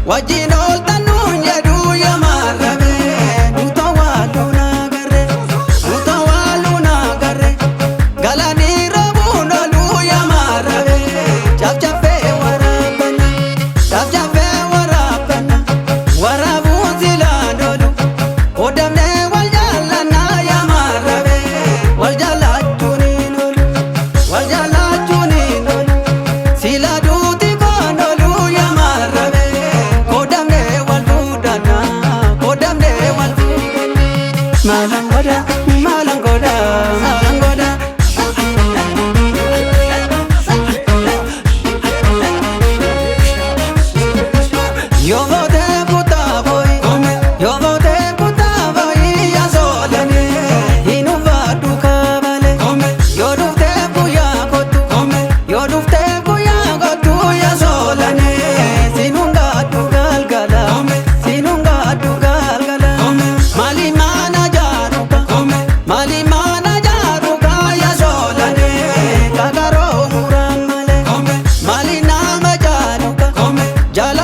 Wajjin ooltan nuun jedhu yaa maarrabee nu tawaalu naagarre nu tawaalu naagarre galanii roobuun ooluu yaa maarrabee caafcaafee waraabana caafcaafee waraabana waraabuun silaan oolu odamnee wal jaalannaa yaa maarrabee wal jaallachuun hin oolu wal jaallachuun hin oolu sila duuti koon oolu yaa maarrabee kodamnee wal fuudhannaa kodamnee wal fuudhannaa maalan godha maalan godha maalan godha. Yoo vootee kutaa booyi yoo vootee kutaa booyi yaa soolane hin uffadhu kabale yoo dhuftee guyyaa kottu yoo dhuftee guyyaa kottu yaa soolane sinuun gaadhu galgala sinuun gaadhu galgala maali mana jaaruka maali mana jaaruka yaa soolane kakaroo muraan malee maali nama jaaruka jala.